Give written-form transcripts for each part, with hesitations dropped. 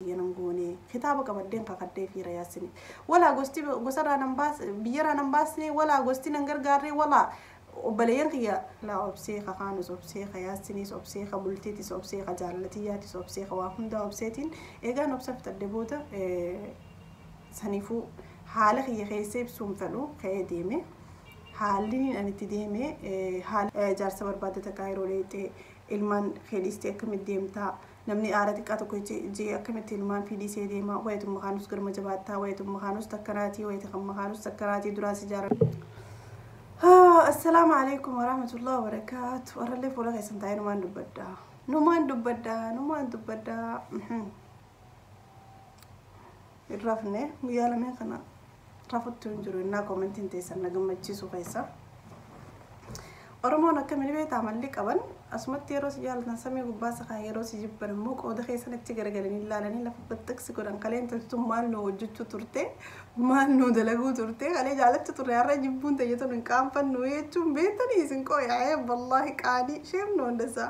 Nan goone kitaaba qabadheen kakadhee fiira Yaasini. Walaa gosti gosarraa nan baas, biyyarraa nan baasne, walaa gosti nan gargaarree, walaa obboleeyyan kiyya laa obsee kakaanus obsee ka Yaasinis obsee ka bultiitis obsee ka jaalalatiyyaatis obsee ka waa hundaa obseetiin eegaan obsa fixadhe booda saniifuu haala kiyya keessa ibsuun fedhu ka'ee deeme. Haalli ani itti deeme haala jaarsa barbaadde takkaa yeroo dheeyxee ilmaan fedhiistee akkamitti deemtaa? Namni aara xiqqaa tokko jee akkamitti ilmaan fidhiisee deema? Wayituma kaanus garma jabaattaa, wayituma kaanus takkanaatii, wayita kan makaanus takkanaatii duraas ijaara. Assalaamu alaikum warahmatullahi wabarakaatu. Warrallee fuula keessan taa'ee numaan dubbadda. Numaan dubbadda, numaan dubbadda. Hin rafne guyyaa lameen kana, rafutti hin jiru. Innaa koomentiin teessan na gammachiisu keessa. Oromoon akkamiin beektaa malli qaban asumatti yeroo si jaalatan samii gubbaa sakaa, yeroo si jibban immoo qooda keessan achi garagalanii ilaalanii lafa baxxaqsi godhan. Kaleen toltuun maal nu hojjechuu turte, maal nu dalaguu turte, kalee jaalachuu turre, har'a jibbuun tayyatuun hin qaanfannu jechuun beektanii isin qooyaa'ee wallaahi qaanii sheem nu hundasaa.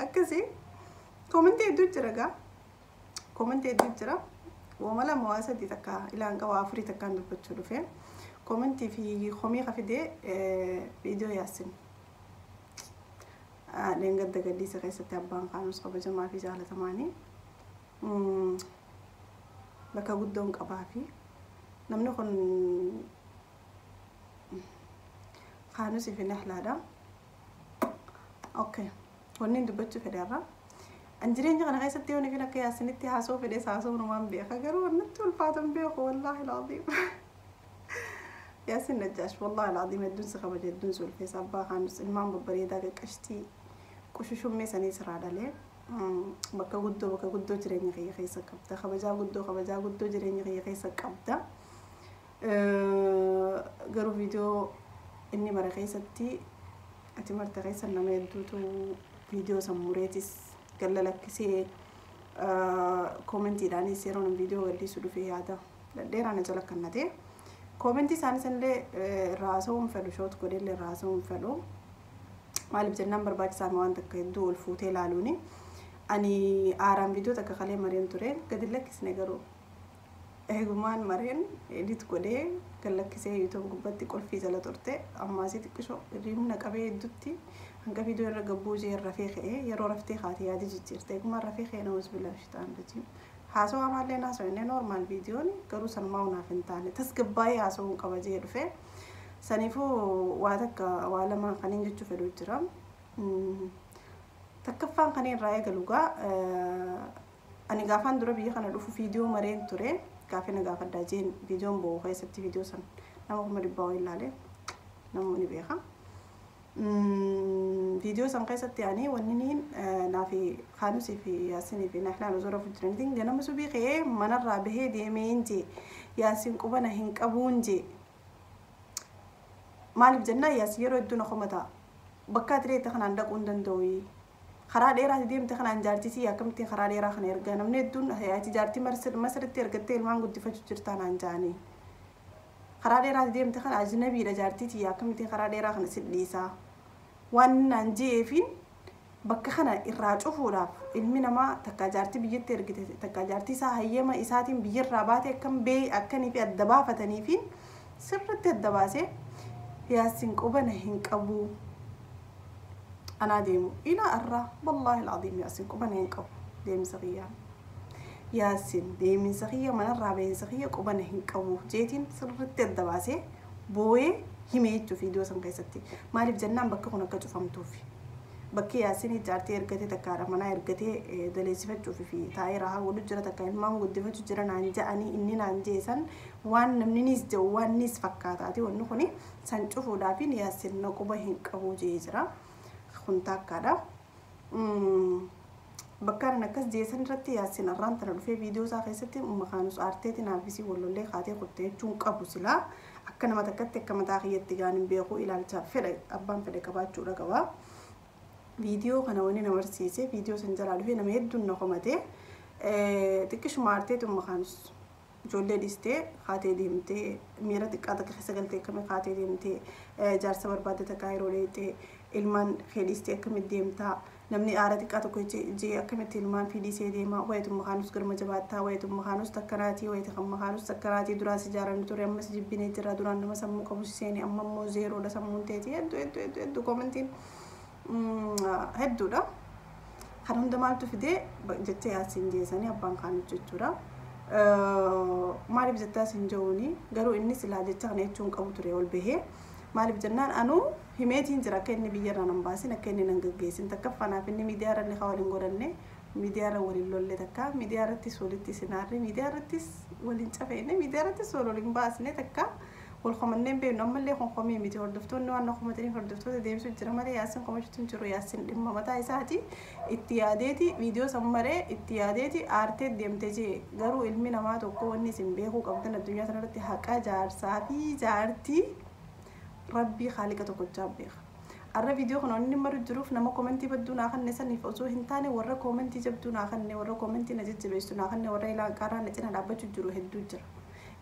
Akkasii koomentii hedduu jira gaa, koomentii hedduu jira. Wooma lama waa sadii takka ilaan qaba afurii takkaan dubbachuu dhufe. Koomentii fi komii ka fidee viidiyoo Yaasin dheengadda gaddiisa keessatti abbaan kaanus kabajamaa fi jaalatamaanii bakka guddoon qabaa fi namni kun kaanusii fi nahlaadha. Okay. Wanni dubbachuu fedhe irraa. An jireenya kana keessatti yoo nifin akka Yaasinitti haasoo fedhes haasoo numaan beeka, garuu natti ulfaatan beeku, wallaahi alaaziim. Yaasin Najjaash, wallaahi alaaziim, hedduun si kabaja, hedduun si ulfeessa. Abbaa kaanus ilmaan babbareedaa qaqqashtii qushushumee sanii sirraa dhalee bakka guddoo, bakka guddoo jireenya kiyya keessa qabda, kabajaa guddoo, kabajaa guddoo jireenya kiyya keessa qabda. Garuu viidiyoo inni mara keessatti ati marte keessa nama hedduutu viidiyoo san mureetis galla lakkisee, koomentiidhaanis yeroo nan viidiyoo gadhiisu dhufee yaada dhadheeraa na jala kannate. Koomentii isaanii sanillee irraa haasa'uun fedhu, shoot godheellee irraa haasa'uun fedhu. Maaliif jennaan barbaachisaa waan takka hedduu ol fuutee ilaaluuni. Ani aaraan viidiyoo takka kalee mareen ture gadi lakkisne, garuu eegumaan mareen edit godhee gad lakkisee YouTube gubbatti qulfii jala turte. Ammaasii xiqqishoo hirribna qabee hedduutti hanga viidiyoo irra gabbuu jee rafee ka'ee, yeroo raftee kaate yaadi jijjiirte. Eegumaan rafee ka'ee nama bisbila shitaan rajiim. Haasawaa maallee haasawaa inni normal viidiyoon, garuu sanumaa naaf hin taane, tasgabbaa'ee haasawuun qaba jee dhufe. Saniifuu waa takka waa lama kaniin jechuu fedhu jira. Takkaffaan kan irraa eegalu gaa, ani gaafaan dura biyya kana dhufu viidiyoo mareen ture. Gaafii na gaafadhaa jeen viidiyoon bo'u keessatti viidiyoo san nama 100,000 wayii ilaale, namoonni beeka. Viidiyoo san keessatti ani wanni niin naafi Kaanusii fi Yaasinii fi Nahlaan osoo rafu jiraniitiin ganama subii ka'ee manarraa bahee deemeen jee, Yaasin qubana hin qabuun jee. Maaliif jennaan Yaasin yeroo hedduu na komata. Bakka ati deemte kanaan dhaquu hin danda'u. Karaa dheeraati deemte kanaan jaartitii akkamittiin karaa dheeraa kana ergaa, namni hedduun ati jaartii Masritti ergattee ilmaan guddifachuu jirtaa naan jaanii. Karaa dheeraati deemte kana ajnabiidha jaartitii akkamittiin karaa dheeraa kana si dhiisaa. Waan naan je'eefiin bakka kana irraa cufuudhaaf ilmi namaa takka jaartii biyyatti ergite, takka jaartii isaa hayyama isaatiin biyyarraa baate akkam bee akkanii fi adda baafataniifiin sirriitti adda baasee Yaasin qubana hin qabu. Anaa deemu ilaa arraa, wallaahi alcaziim, Yaasin qubana hin qabu deemsa kiyyaan. Yaasin deeminsa kiyya, manarraa bahinsa kiyya qubana hin qabu jeetiin sirriitti adda baasee boo'ee hime jechuu viidiyoo san keessatti. Maaliif jennaan bakka kun akka cufamtuuf. Bakki Yaasinii jaartii ergatee, takka haadha manaa ergatee daleessifachuuf fi taa'ee rahaa godhu jira, takka ilmaan guddifachuu jira naan ja'anii, inni naan jeesan waan namni niis jedhu waan niis fakkaataati, wanni kuni san cufuudhaaf Yaasin na quba hin qabu jee jira. Kun takkaadha. Bakka ani akkas jeesan irratti Yaasin arraan tana dhufee viidiyoo isaa keessatti makaanus aarteeti naafisii wallollee kaatee kuttee jechuun qabu silaa akka nama takkatti akka mataa kiyyatti gaan hin beeku, ilaalcha fedha abbaan fedhe qabaachuudha qaba. Viidiyoo kana wanni na barsiise viidiyoo san jalaa dhufee nama hedduun na komatee, xiqqishuma aarteetu makaanus ijoollee dhiistee kaatee deemtee, miira xiqqaa takka keessa galtee akkamii kaatee deemtee, jaarsa barbaadde takka yeroo dheeyxee ilmaan kee dhiistee akkamitti deemtaa, Namni aara xiqqaa tokko jee akkamitti ilmaan fiidisee deema? Wayituma kaanus garma jabaattaa, wayituma kaanus takkanaatii, wayita kan makaanus takkanaatii. Duraan si jaalannu ture, ammas jibbinee jira. Duraan nama sammuu qabu si seeni, amma immoo zeeroodha sammuun teeti. Hedduu hedduu hedduu hedduu koomentiin hedduudha. Kan hunda maaltu fidee jettee Yaasiin jeesanii abbaan kaanus jechuudha. Maaliif jettaa siin jehuuni? Garuu inni silaa jecha kana jechuun qabu ture ol bahee. Maaliif jennaan, anuu himeetiin jira akka inni biyyarraa nan baasin, akka inni nan gaggeessin. Takkaffanaaf inni miidiyaa irra haa waliin godhanne, miidiyaa irra waliin lolle, takka miidiyaa irrattis walitti sinaarre, miidiyaa irrattis waliin cafeenne, miidiyaa irrattis wal waliin baasne, takka wal komannee hin beeknu. Ammallee konkomee miti. Hordoftoonni waan na komataniif hordoftoota deebisuu jira malee Yaasin komachuutu hin jiru. Yaasin dhimma mataa isaati itti yaadeeti viidiyoo san maree itti yaadeeti aartee deemtee jee. Garuu ilmi namaa tokko wanni isin beekuu qabdan, addunyaa kanarratti haqa jaarsaa fi jaartii rabbii haaliqa tokkochaa beeka. Arra viidiyoo kana inni maru jiruuf nama koomentii badduu naa kanne saniif osoo hin taane, warra koomentii jabduu naa kanne, warra koomentii na jajjabeessu naa kanne, warra ilaan qaaraa na cina dhaabbachuu jiru hedduu jira.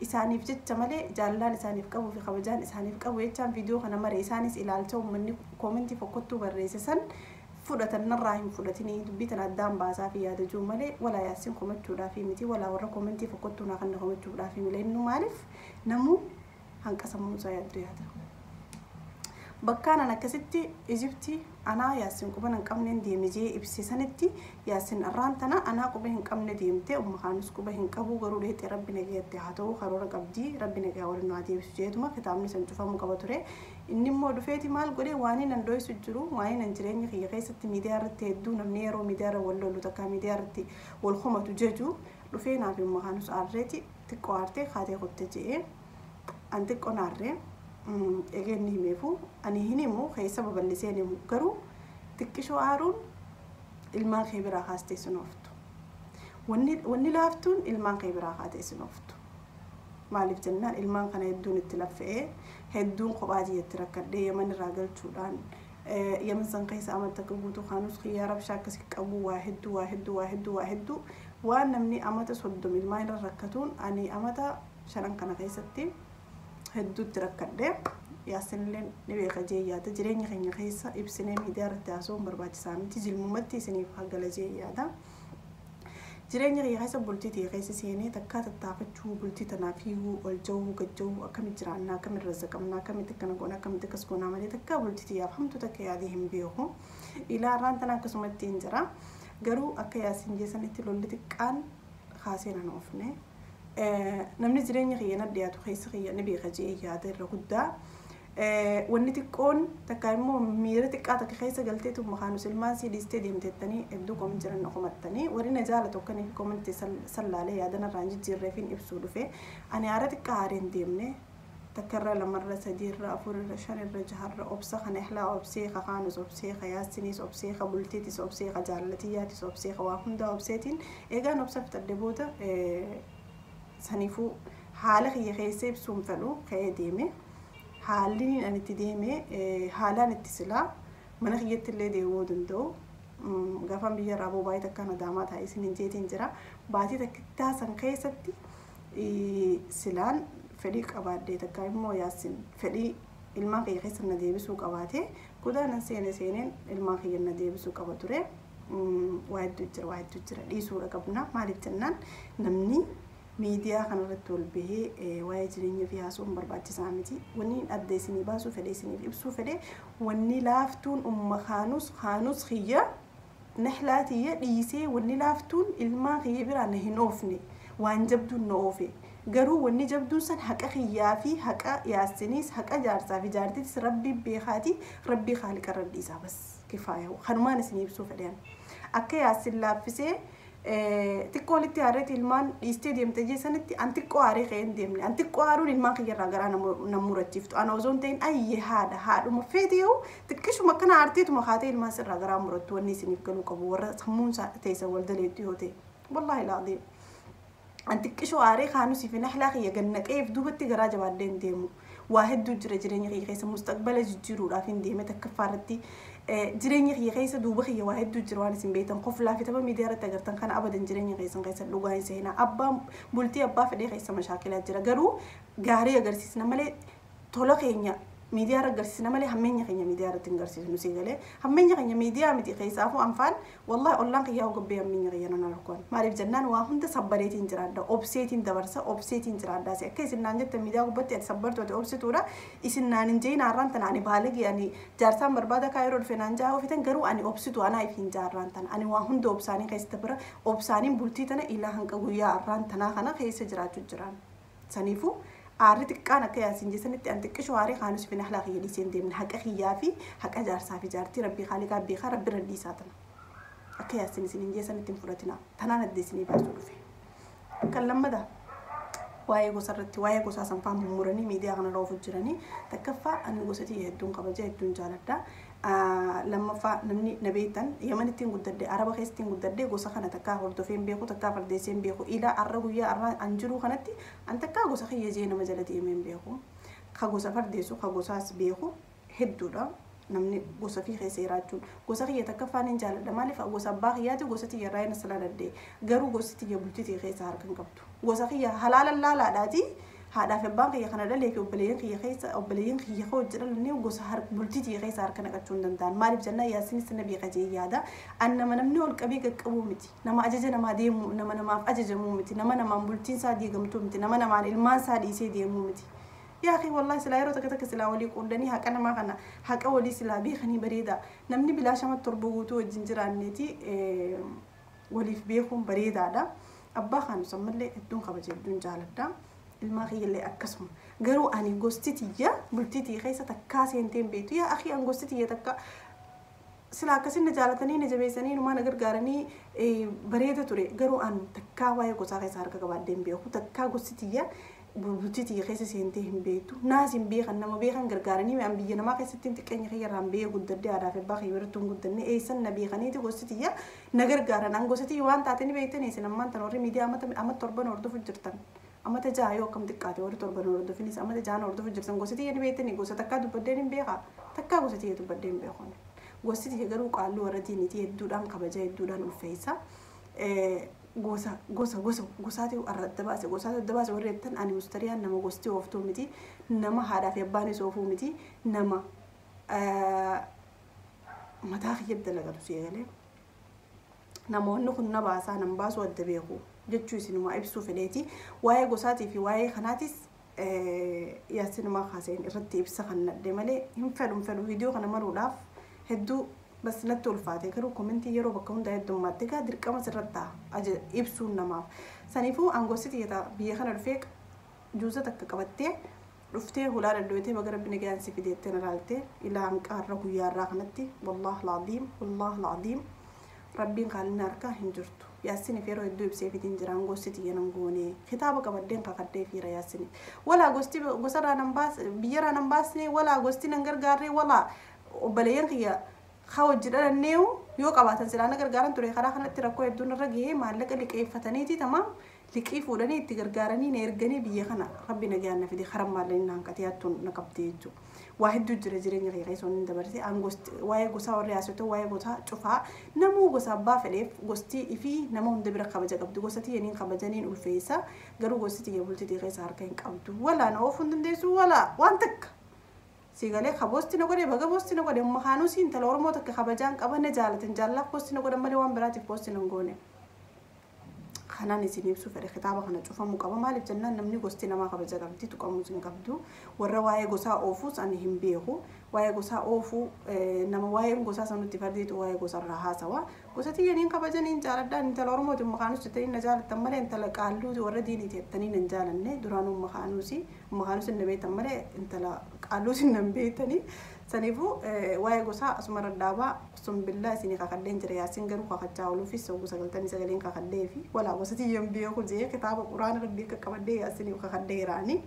Isaaniif jecha malee, jaalalaan isaaniif qabuu fi kabajaan isaaniif qabu jechaan viidiyoo kana mare. Isaanis ilaalcha uummanni koomentii fokkottuu barreesse san fudhatan narraa hin fudhatinii, dubbii tana addaan baasaa fi yaada jiru malee, walaa Yaasiin komachuudhaaf miti, walaa warra koomentii fokkottuu naa kanne komachuudhaaf malee. Innu maaliif namuu hanqa sammuu isaa yaaddu yaada. Bakkaan an akkasitti Ijiptii anaa Yaasiin quba hin qabneen deeme jee ibse sanitti, Yaasiin arraan tana anaa quba hin qabne deemte, umma kaanus quba hin qabu. Garuu dheexee rabbi nagayatte haa ta'u, karoora qabdii, rabbi nagaa waliin nu haa deebisu jeetuma kitaabni san cufamuu qaba ture. Inni immoo dhufeeti maal godhee? Waan inni nan dho'isu jiru, waan inni jireenya kiyya keessatti miidiyaa irratti hedduu namni yeroo miidiyaa irra wal lolu, takka miidiyaa irratti wal komatu jeju dhufee naaf umma kaanus aarreeti xiqqoo aartee kaatee kotte je'ee. An xiqqoo naarree egeen ni himeefu ani hin himu, keessa babal'isee hin himu. Garuu xiqqishoo aaruun ilmaan kee biraa kaastee sin ooftu. Wanni laaftuun ilmaan kee biraa kaatee sin ooftu. Maaliif jennaan, ilmaan kana hedduun itti laffa'ee, hedduun kophaa itti rakkadhee Yaman irraa galchuudhaan, Yaman san keessa amata akka guutuu kaanus xiyyaa rabshaa akkasii qabu, waa hedduu, waa hedduu, waa hedduu, waa hedduu, waan namni amata 30 ilmaan irra rakkatuun ani amata 5 kana keessatti hedduutti rakkadhee. Yaasinillee ni beeka jee yaada. Jireenya keenya keessa ibsinee miidiyaa irratti haasa'uun barbaachisaa miti, jilmumatti isiniif hagala jee yaada. Jireenya kiyya keessa bultii ta'e keessa seenee takkaa tattaafachuu, bultii tanaaf fiiguu, ol jahuu, gad jahuu, akkamitti jiraannaa, akkamitti razzaqamnaa, akkamitti akkana goona, akkamitti akkas goonaa malee takkaa bultii tiyyaaf hamtu takka yaadee hin beeku. Ilaa irraan tana akkasumatti hin jira. Garuu akka Yaasiin jeesanitti lolli xiqqaan kaasee nan oofne. Namni jireenya kiyya na dhiyaatu keessa kiyya ni beeka jee yaada irra guddaa. Wanni xiqqoon takka immoo miira xiqqaa takka keessa galteetu makaanus ilmaan sii dhiistee deemteettanii hedduu komin jiran na komattanii. Warri na jaalatu akkanii fi komantii sallaalee yaadan irraan jijjiirreefiin ibsuu dhufe. Ani aara xiqqaa aaree hin deemne. Takkarra, lamarra, sadiirra, afurirra, shanirra, jaharra obsa kana ihlaa obsee, ka kaanus obsee, ka Yaasiniis obsee, ka bultiitis obsee, ka jaalalatiyyaatis obsee, ka waa hundaa obseetiin eegaan obsa fixadhe booda saniifuu haala kiyya keessa ibsuun fedhu ka'ee deeme. Haalli ani itti deeme haalaan itti silaa mana kiyyatti illee deemuu danda'u. Gaafan biyya irraa ba'u baay'ee takkaan adaamaa taa'ee isiniin jeetiin jira. Baatii takkittaa san keessatti silaan fedhii qabaadhee, takka immoo Yaasin fedhii ilmaan kiyya keessa na deebisuu qabaate, godaanan seene seeneen ilmaan kiyya na deebisuu qaba ture. Waa hedduu jira, waa hedduu jira, dhiisuudha qabna. Maaliif jennaan, namni miidiyaa kanarratti ol bahee waa'ee jireenya fi haasa'uun barbaachisaa miti. Wanni adda isinii baasuu fedhe, isiniif ibsuu fedhe, wanni laaftuun umma kaanus kiyya nahlaa tiyya dhiisee wanni laaftuun ilmaan kiyya biraa na hin oofne, waan jabduun na oofe. Garuu wanni jabduun san haqa kiyyaa fi haqa Yaasiniis, haqa jaarsaa fi jaartiitis rabbii beekaati, rabbii haaliqa dhiisaa, bas kifaaya. Kanumaan isinii ibsuu fedhan. Akka Yaasin laaffisee xiqqoo walitti aareeti ilmaan dhiistee deemte jeessanitti, an xiqqoo aaree ka'ee hin deemne. An xiqqoo aaruun ilmaan kiyyarraa garaa na murachiiftu. Ana osoo hin ta'in ayyee haadha haadhuma feete yoo xiqqishuma akkana aarteetuma kaatee ilmaan sirraa garaa murattu. Wanni isiniif galuu qabu, warra sammuun teessan wal daleettu yoo ta'e. Wallaahi laadii. An xiqqishoo aaree kaanusii fi nahlaa kiyya gannaqeef duubatti garaa jabaadhee hin deemu. Waa hedduu jira jireenya kiyya keessa, mustaqbala jijjiiruudhaaf hin deeme. Takkaffaa irratti jireenya kiyya keessa duuba kiyya waa hedduu jira. Waan isin beektan koflaa fi tapha miidiyaa irratti agartan kana abadan jireenya keessan keessa dhugaa hin seenaa. Abbaan bultii abbaa fedhee keessa mashaakilaa jira, garuu gaarii agarsiisna malee tola keenya Miidiyaa irra agarsiisna malee hammeenya keenya miidiyaa irratti hin agarsiisnu si galee. Hammeenya keenya miidiyaa miti keessaafuu anfaan wallahi ollaan kiyyaa gabbee hammeenya kiyya nan argoon. Maaliif jennaan waa hunda sabbareetiin jiraadha. Obseetiin dabarsa obseetiin jiraadha. Si akka isin naan jette miidiyaa gubbatti ati sabbartu ati obsituudha. Isin naan hin jeeyin har'aan tana ani baalagee ani jaarsaan barbaada kaa yeroo dhufe naan jaa ofitan garuu ani obsitu anaa if hin jaarraan tana. Ani waa hunda obsaanii keessa bira obsaaniin bultii tana ilaa hanqa guyyaa har'aan tanaa kana keessa jiraachuu jiraan. Saniifuu aarri xiqqaan akka Yaasiin jeessanitti an xiqqishu aarii kaanus fi nahlaa kiyya dhiisee hin deemne haqa kiyyaa fi haqa jaarsaa fi jaartii rabbii haaliqaa beekaa rabbi irra dhiisaa tana. Akka Yaasiin isin hin jeessanitti hin fudhatina. Tanaan adda isinii baasuu dhufe. Kan lammataa waa'ee gosa irratti waa'ee gosaa sanfaa mummuranii miidiyaa kana irra ofuuf jiranii takkaffaa ani gosa tiyya hedduun kabaja hedduun jaaladha. Lammaffaa namni na beektan Yamanittiin guddadhe Araba keessattiin guddadhe gosa kana takkaa hordofee hin beeku takkaa fardeessee hin beeku ilaa arra guyyaa arra an jiru kanatti an takkaa gosa kiyya jee nama jala deemee hin beeku. Ka gosa fardeessu ka gosaas beeku hedduudha. Namni gosa fi keessa jiraachuun gosa kiyya takkaffaan hin jaaladha maaliif gosa abbaa kiyyaati gosa tiyya irraa hin salaladhe garuu gosi tiyya bultii tiyya keessa harka hin qabdu. Gosa kiyya halaala laalaadhaati haadhaa fi abbaan kiyya kana dhalee fi obboleeyyan kiyya keessa obboleeyyan kiyya koo jedhan gosa bultii tiyya keessa harka naqachuu hin danda'an maaliif jennaan Yaasinis na beeka jee yaada an nama namni ol qabee qaqqabuu miti nama ajaja namaa deemu nama namaaf ajajamuu miti nama namaan bultiin isaa diigamtuu miti nama namaan ilmaan isaa dhiisee deemuu miti. Yaa akhi wallahi silaa yeroo takka takka silaa walii quudanii haqa namaa kana haqa walii silaa beekanii bareeda. Namni bilaashama torba guutuu wajjin jiraanneeti waliif beekuun bareedaadha. Abbaa kaanus ammallee hedduun kabaja hedduun jaaladha. Ilmaa kiyyallee akkasuma. Garuu ani gosti tiyya bultii tiyya keessa takkaa seentee hin beektu. Yaa akhi an gosti tiyya takka silaa akkasin na jaalatanii na jabeessanii numaa na gargaaranii bareeda ture. Garuu an takkaa waa'ee gosaa keessa harka qabaadhee hin beeku. Takkaa gosti tiyya bultii tiyya keessa seentee hin beektu. Naas hin beekan nama beekan gargaaranii an biyya namaa keessatti hin xiqqeenya kiyya irraan ba'ee guddadhee aadaa fi abbaa kiyya biratti hin guddanne eessan na beekaniiti gosti tiyya na gargaaran. An gosa tiyya waan taate ni beektanii isin ammaan tan warri miidiyaa amma torban hordofu jirtan. Amata jaha yoo akkam xiqqaate warri torban hordofinis amata jahan hordofu jirtan gosa tiyya ni beektanii gosa takkaa dubbadheen hin beekaa takkaa gosa tiyya dubbadhee hin beeku. Gosti tiyya garuu qaalluu warra diinitii hedduudhaan kabaja hedduudhaan ulfeessa. Gosa gosa gosa gosaati arra adda baase gosaati adda baase warri jettan ani mustariyaan nama gosti ooftuu miti nama haadhaa fi abbaanis oofuu miti nama mataa kiyya dalagatu si eegalee. Namoonni kun na baasaa nan baasuu adda beeku jechuu isinumaa ibsuu fedheeti. Waa'ee gosaatii fi waa'ee kanaatis Yaasinumaa kaaseen irratti ibsa kan nadhe malee hin fedhu viidiyoo kana maruudhaaf hedduu bas natti ulfaate garuu komentii yeroo bakka hundaa heddummaatti egaa dirqama sirratti ta'a ibsuun namaaf. Saniifuu aangosti xiyyeeta biyya kana dhufee juuza takka qabattee dhuftee hulaa daddootee baga rabbi nagaan si fideettee na laaltee ilaa hanqaarra guyyaarraa kanatti wallaah laadiim wallaah laadiim rabbiin kaalina harkaa hin jirtu. Yaasiniif yeroo hedduu ibsee fitiin jira gosti xiyya nan goone kitaaba qabaddeen kakadhee fiira Yaasiniif. Walaa gosti gosarraa nan baas biyyarraa nan baasne walaa gosti nan gargaarree walaa obboleeyyan kiyya haa hojii dhalanneewu yoo qabaatan silaa na gargaaran ture karaa kanatti rakkoo hedduun irra gahee maallaqa liqeeffataniiti tamaam liqii fuudhanii itti gargaaranii na erganii biyya kana rabbi nagaan na fide karaa maallaqni na hanqatee hattuun na qabdee jechuudha. Waa hedduu jira jireenya kee keessa inni dabarse an gosti waa'ee gosaa warri haasofte waa'ee gosaa cufaa namuu gosa abbaa fedheef gosti ifii nama hunda bira kabaja qabdi gosa tiyyaniin kabajaniin ulfeessa garuu gosti tiyya bultii keessa harka hin qabdu walaa na oofuu hin dandeessu walaa waan takka. Siigalee ka boosti na godhe baga boosti na godhe makaanuu intala Oromoo takka kabajaan qaban na jaalatan jaallaaf boosti na godhan malee waan biraatiif boosti na hin goone. Kanaan isin ibsuu fedhe kitaaba kana cufamuu qaba maaliif jennaan namni gosti namaa kabaja qabdi tuqamuus hin qabdu warra waa'ee gosaa oofuus ani hin beeku waa'ee gosaa oofuu nama waa'een gosaa sanutti fardiitu waa'ee gosarraa haasawa gosa tiyyaniin kabajaniin jaaladhaan intala Oromooti makaanuus jettanii na jaalattan malee intala qaalluuti warra diiniiti jettanii na hin jaalanne duraanuu makaanuusi makaanuus hin beektan malee intala qaalluusi hin beektanii saniifuu waa'ee gosaa asuma irra dhaabaa sun billaa isinii kakadheen jira Yaasiin garuu kakachaa ooluufis sogguu 99 kakadhee fi walaa gosa tiyyan beeku jee kitaaba quraana rabbii akka qabadhee Yaasiniif kakadhee jiraani.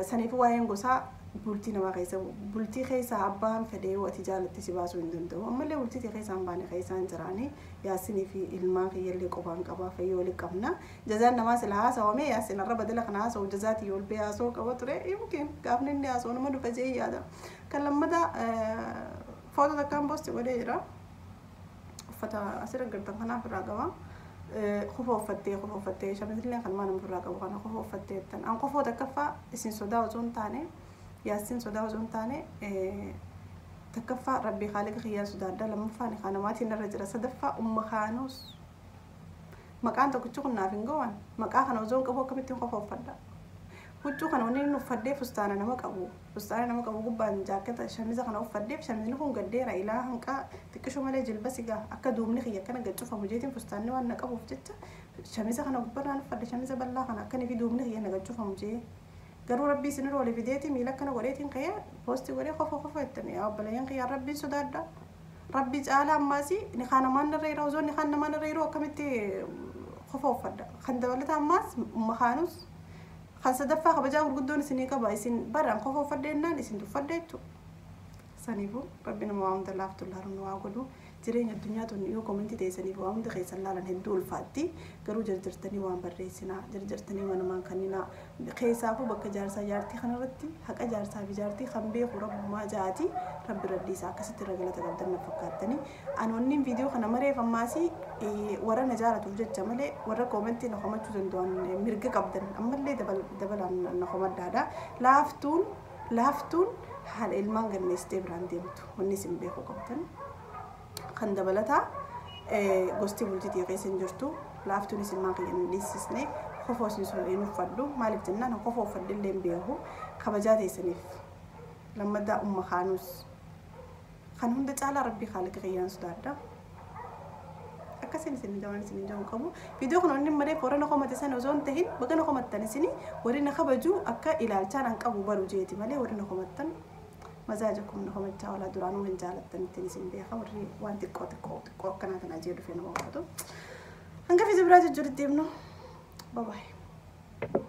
Saniifuu waa'een gosaa bultii namaa keessa bultii keessa abbaan fedhee yoo ati jaalatte si baasuu hin danda'u. Ammallee bultii keessa hin baane keessa hin jiraani. Yaasinii fi ilmaan kiyyallee qophaan qabaa fayyoo waliin qabna. Jazaan namaa sila haasawame Yaasin arra badala kana haasawu jazaatii ol bee haasawuu qaba ture. Yookiin gaafni inni haasawu nama dhufa jee yaada. Kan lammataa footoo takkaan poosti godhee jira. Uffata asirra gartan kanaaf irraa qaba. Kofa uffattee shamarrillee kan maal ofirraa qabu kana kofa uffattee jettan. An kofoo takkaffaa isin sodaa osoo hin taane Yaasiin sodaa osoo hin taane takkaffaa rabbii haaliqa kiyyaa sodaadha, lammaffaa ni kanamaatiin irra jira, sadaffaa umma kaanuus maqaan tokkichi kun naaf hin gawan. Maqaa kana osoo hin qabu akkamittiin qofa uffadha? Huccuu kana wanni inni uffadhee fustaana nama qabu, fustaana nama qabu gubbaan jaakketa shamiza kana uffadheef. Shamizni kun gaddeera ilaa hanqaa xiqqishoo malee jilba sigaa akka duubni kiyya akkana gad cufamu jeetiin fustaanni waan na qabuuf jecha shamiza kana gubbarraan uffadhe, shamiza bal'aa kana akkanii fi duubni kiyya na gad cufamu jee. Garuu rabbii isinirra olii fideeti miila akkana godheetiin ka'ee poostii godhee qofa qofa jettanii, yaa obboleeyyan kiyyaa, rabbiin sodaadha. Rabbii caalaa ammaas ni kaan namaan irra yeroo osoo ni kaan namaan irra yeroo akkamitti qofa uffadha? Kan dabalata ammaas makaanus kan sadaffaa kabajaa gurguddoon isinii qaba. Isin baraan qofa uffadhe jennaan isin tuffadhe jechuudha. Saniifuu rabbi nama waa hunda laaftu laaruun waa godhu. Jireenya addunyaa tun yoo komentii teessaniif waa hunda keessan laalan hedduu ulfaatti. Garuu jarjartanii waan barreessinaa, jarjartanii waan namaan kanninaa. Keessaafuu bakka jaarsaa jaartii kanarratti haqa jaarsaa fi jaartii kan beeku rabbumaa jaati rabbi raddiisaa akkasitti irra galata qabdan na fakkaattanii. Ani wanni viidiyoo kana mareef ammaasii warra na jaalatuuf jecha malee warra komentii na komachuu danda'an mirga qabdan ammallee dabalaan na komaddaadha. Laaftuun laaftuun haala ilmaan ganneessitee biraan deemtu wanni isin beekuu qabdan. Kan dabalataa gosti bultitii keessa hin jirtu. Laaftuunis ilmaan kiyya hin dhiisisne, kofoo isin sun hin uffadhu. Maaliif jennaan kofoo uffadhe illee hin beeku. Kabajaa teessaniif lammadaa umma kaanuus kan hunda caalaa rabbii haaliqa kiyyaan sodaadha. Akkasiin isin jawan isin jawan qabu. Viidiyoo kana wanni malee warra na komate sana osoo hin tahin baga na komattan isini warri na kabaju akka ilaalchaan an qabu baru jeeti malee warri na komattan mazaaja kun na komachaa walaa duraanuu hin jaalattan ittiin isin beeka warri waan xiqqoo xiqqoo xiqqoo akkanaa kana jee dhufee nama komatu. Hanga fi biraa jijjiirratti deemnu. Bye bye.